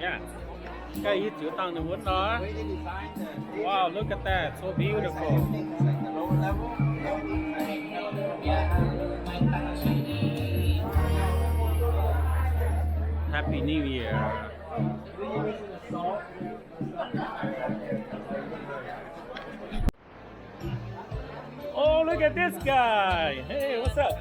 Yeah. Ganh yie ziux dangh ninh wuonv nor. Wow, look at that. So beautiful. Happy New Year. Oh, look at this guy. Hey, what's up?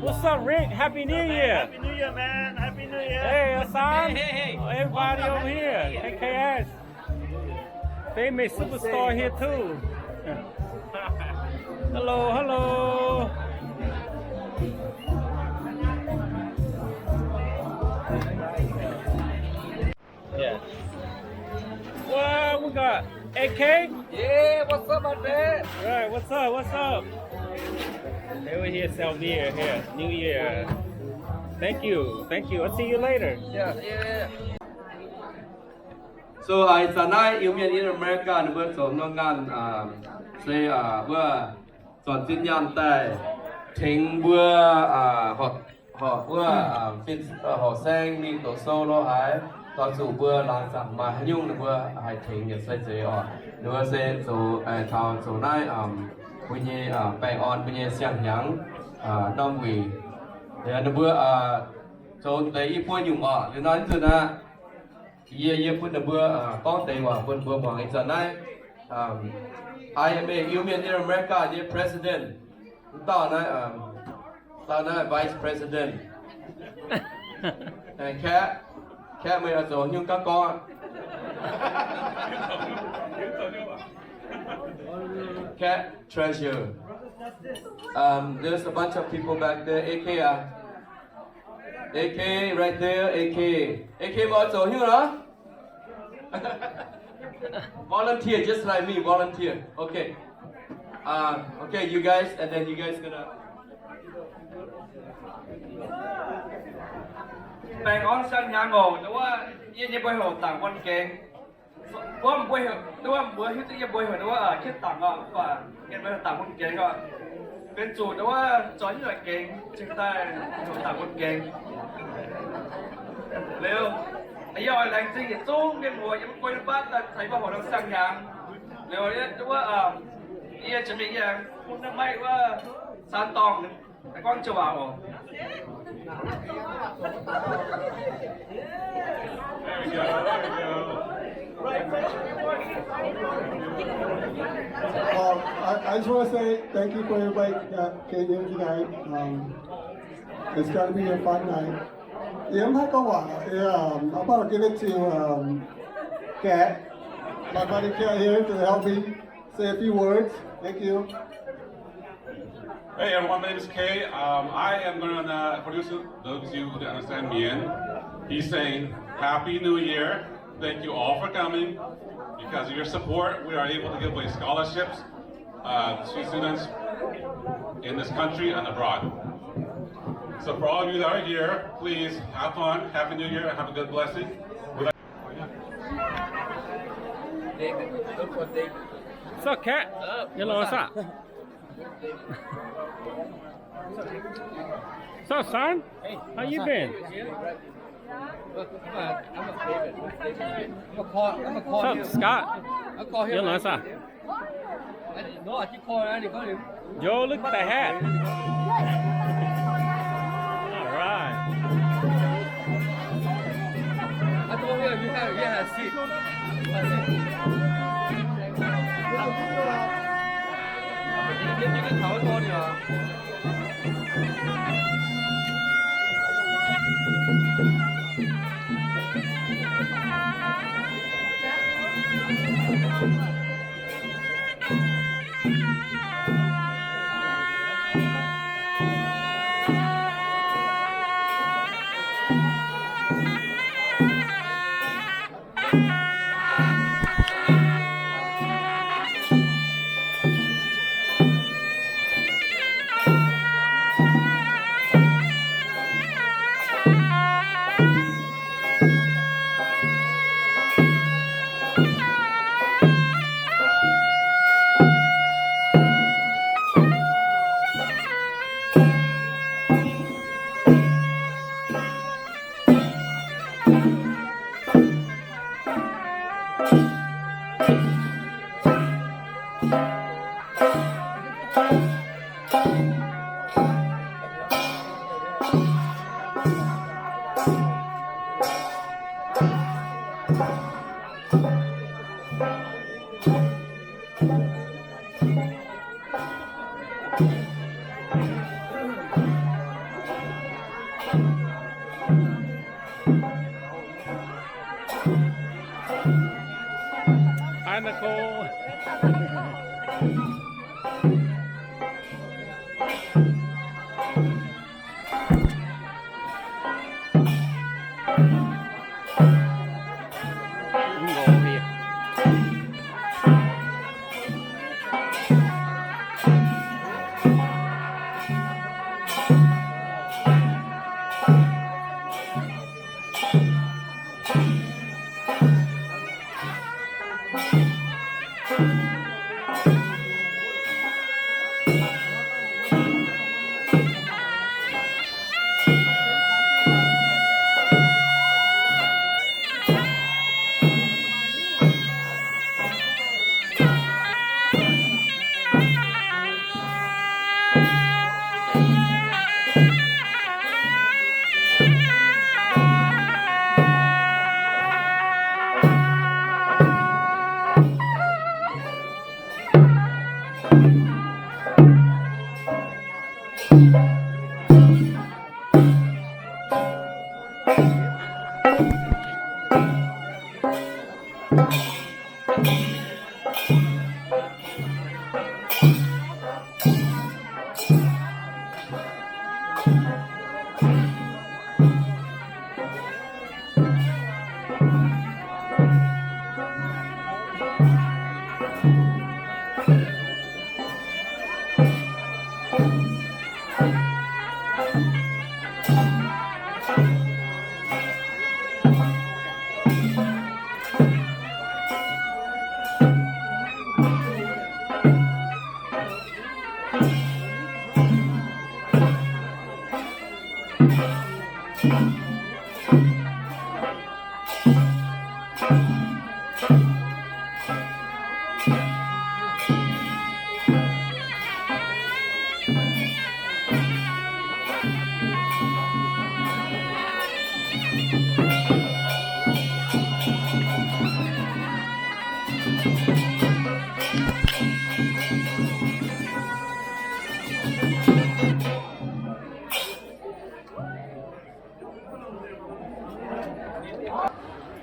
What's up, Rick? Happy New Year. Happy New Year, man. Happy New Year. Hey, Hassan. Hey, hey, hey. Oh, everybody over here. K K S. Famous superstar here too. Hello, hello. Yeah. Wow, we got A K. Yeah, what's up, my man? All right, what's up? What's up? Hey, we here, Selby here. New Year. Thank you. Thank you. I'll see you later. Yeah, yeah, yeah. So, ih zanc naaiv Iu-Mienh in America ninh mbuo zoux norm nyaanh, se mbuo zornc zinh nyaanh daaih tengx mbuo horpc wuov fin, horqc saeng mingh doqc sou lo haaix, doix zuqc mbuo laangz zaangc maaih haaix nyungc ninh mbuo haih tengx yietc sai zeiz oc. Ninh mbuo se zoux, taux zoux naaiv mbuo nyei baengh orn mbuo nyei siang-hnyangx norm wuic. Ninh mbuo zoux deix i buo nyungc oc. Liuz nor nzunc aqv, yie, yie bun ninh mbuo gorngv deix waac bun mbuo muangx. Ih zanc naaiv I M A, Iu-Mienh in America nyei president. Dauh naaiv, dauh naaiv vice president. Kaeqv, Kaeqv, meih oix zoux nyungc gaav gorngv. Kaeqv, treasurer. There's a bunch of people back there. A K, ah. A K, right there, A K. A K, meih oix zoux nyungc nor? Volunteer, just like me, volunteer. Okay. Uh, okay, you guys, and then you guys gonna baengh orn siang-hnyangx oc. Nduov wuov, yie nyei mbuo heuc dangc wuon gengx. Mbuo mbuo heuc, nduov wuov, mbuo hiuv duqv yie mbuo heuc nduov wuov, Kiv Dangc oc, mv baac mienh mbuo heuc dangc wuon gengx oc. Benx zuqc nduov wuov, zorqv nyungc gengx cingx daaih heuc dangc wuon gengx. Liuz, yie oix laengz zingh yietc zungv mienh muoz yiem guei baav daaih caux yie mbuo horpc norm siang-hnyangx. Liuz, nduov wuov, yie ziouc mingh yangh bun naaiv maiv wuov, saan dorngh gorngv joux waac oc. Well, I, I just wanna say thank you for everybody that came here tonight. Um, it's gonna be a fun night. Yeah, I'm not gonna lie. Yeah, um, I'm gonna give it to, um, Kat, my buddy Kat here to help me say a few words. Thank you. Hey everyone, my name is Kay. Um, I am going to, uh, for those of you who don't understand Mien, he's saying, "Happy New Year. Thank you all for coming. Because of your support, we are able to give away scholarships, uh, to students in this country and abroad. So for all of you that are here, please have fun, Happy New Year, and have a good blessing." What's up, Kat? Hello, what's up? What's up, son? How you been? What's up, Scott? Hello, what's up? Yo, look at the hat. All right. I told you, you have, you have a seat. A seat. You, you can talk about it, uh.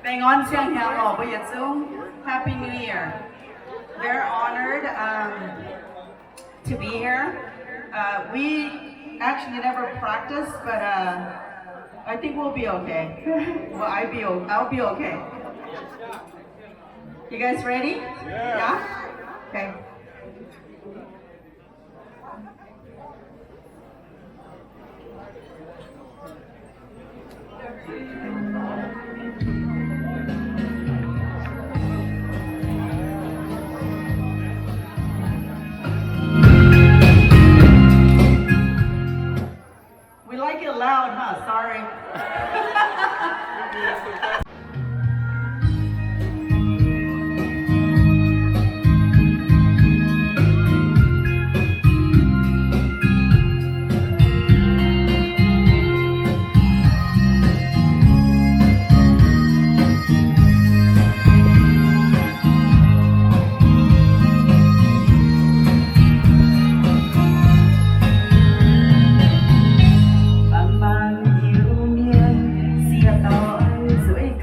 Baengh orn siang-hnyangx lorqc mbuo yietc zungv. Happy New Year. Very honored, um, to be here. Uh, we actually never practiced, but, uh, I think we'll be okay. Well, I be o-, I'll be okay. You guys ready? Yeah? Okay. We like it loud, huh? Sorry. Bangc bangc Iu-Mienh, sieqv doic zueiz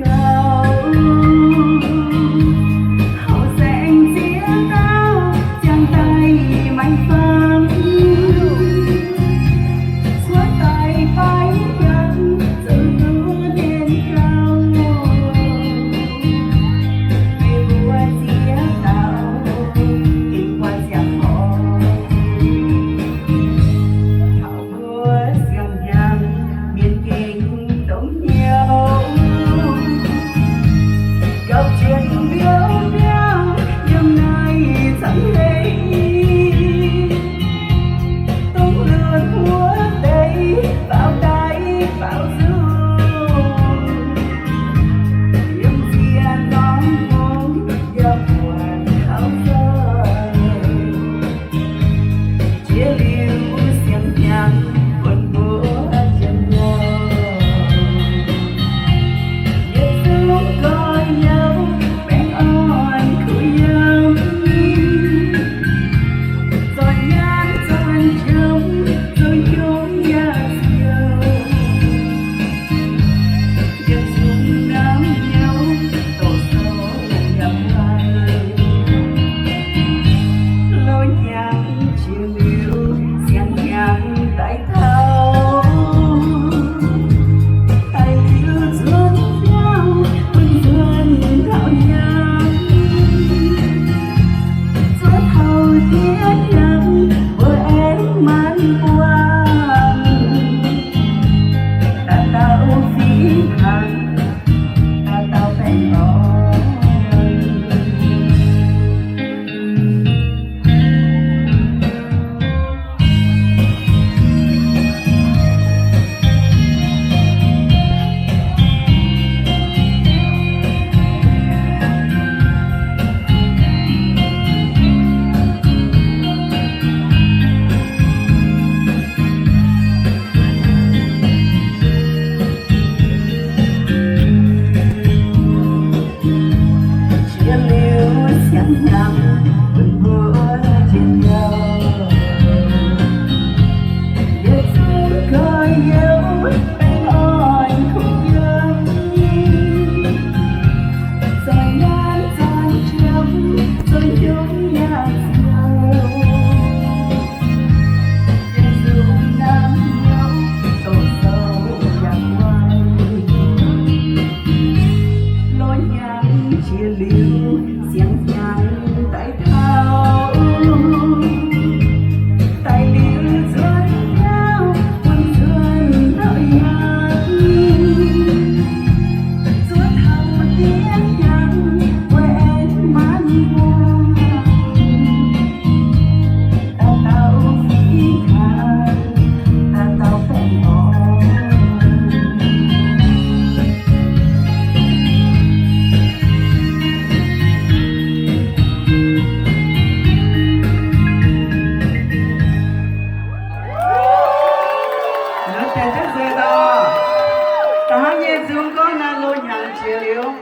Nzung gorngv naaiv loz-hnyangx jiex liuz,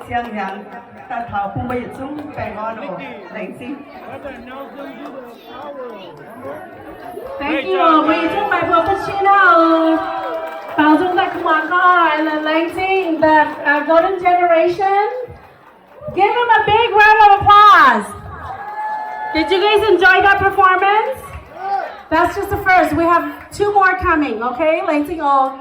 siang-hnyangx daaih taux bun mbuo yietc zungv baengh orn oc. Laengz zingh. Thank you. Mbuo yietc zungv baengh orn bun Shinao. Baaux nzung daaih kuv muangx gorngv, and then laengz zingh the, uh, golden generation. Give them a big round of applause. Did you guys enjoy that performance? That's just the first. We have two more coming, okay? Laengz zingh oc.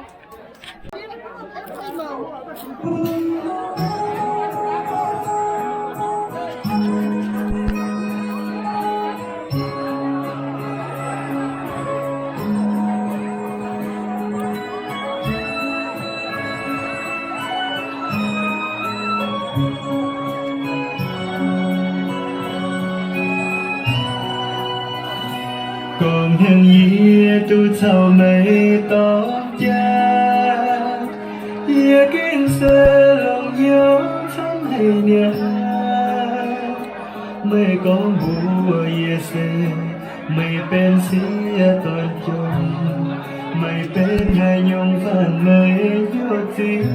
Gorngv hnyangx yie duqv caux meih dorng jaa, yie gengh se longc hnyouv camv haic niaa. Meih gorngv mbuox yie se meih benx sieqv dorn jong, meih benx haaix nyungc faanh meih hnyouv ziex,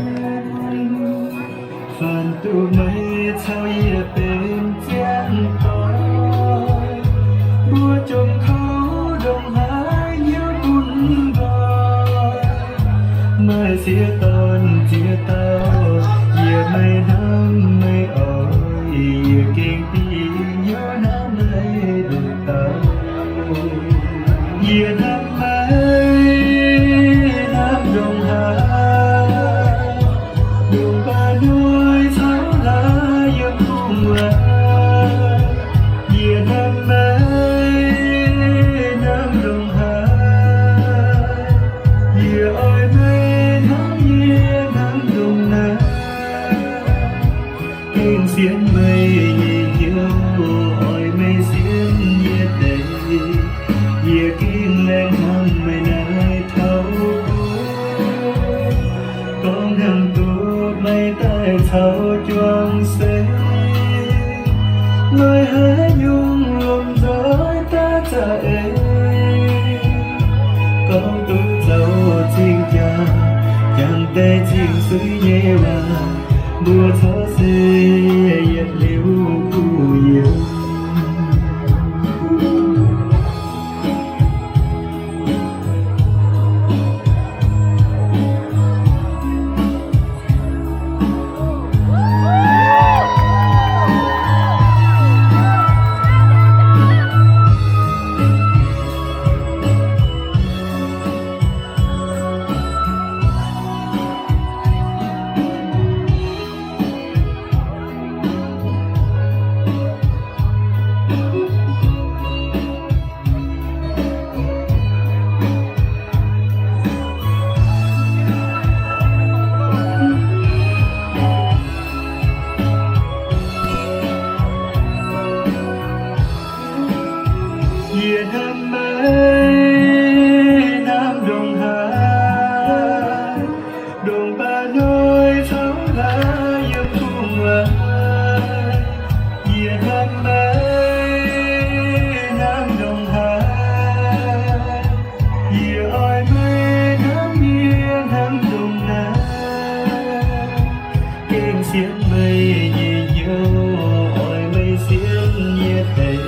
faanh duqv meih caux yie benx ziangh doic. Mbuo jomc kouv ndongc haaix hnyouv bun nqoi, maaih sieqv dorn ziex dauh, yie maiv hnamv meih oix, yie gengh dingc hnyouv hnamv meih nduqc dauh. Yie hnamv meih hnamv ndongc haaix, ndongc baac hnoi caux hlaax yiem bung waac. Yie hnamv meih hnamv ndongc haaix, yie oix meih hnangv yie hnamv ndongc naaiv. Gengh sienx meih nyei hnyouv, oix meih sienx yie deix. Yie gengh laengz hnamv meih naaiv taux gorngv, gorngv hnangv duqv meih daaih caux juang se, maaih haaix nyungc lomh nzoih daaih za'eix. Gorngv duqv zoux cing-jaa, jangx deix cing-suiv nyei waac, mbuo corc se yietc liuz kuh yiemx. Yie hnamv meih hnamv ndongc haaix, ndongc baac hnoi caux hlaax yiem bung waac. Yie hnamv meih hnamv ndongc haaix, yie oix meih hnamv yie hnamv ndongc naaiv. Gengh sienx meih nyei hnyouv, oix meih sienx yie deix.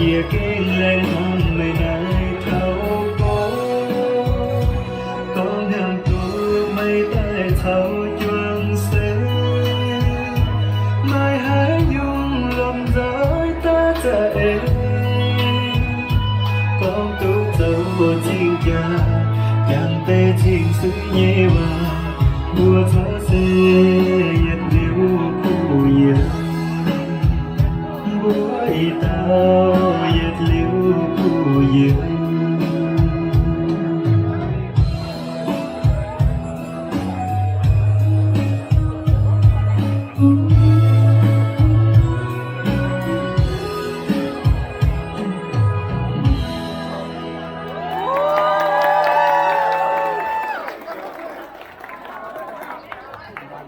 Yie gengh laengz hnamv meih naaiv taux gorngv, gorngv hnangv duqv meih daaih caux juang se, maaih haaix nyungc lomh nzoih daaih za'eix. Gorngv duqv zoux cing-jaa, jangx deix cing-suiv nyei waac, mbuo corc se yietc liuz kuh yiemx. Mbuo ih dauh yietc liuz kuh yiemx.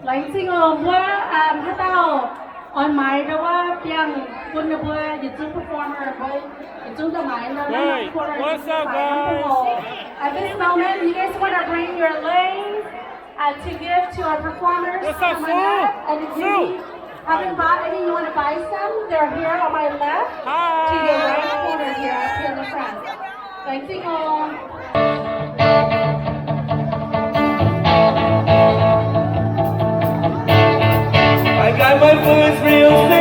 Laengz zingh oc. Mbuo haaix dauh oix maaiz ndau wuov biangh bun ninh mbuo yietc zungv performer, mbuo yietc zungv ndau maaiz ndau wuov quarter. At this moment, you guys wanna bring your leis? Uh, to give to our performers on my left, and if you need, haven't bought any, you want to buy some, they're here on my left, to your right corner here, up here in the front. Thanks, Nicole. I got my boots real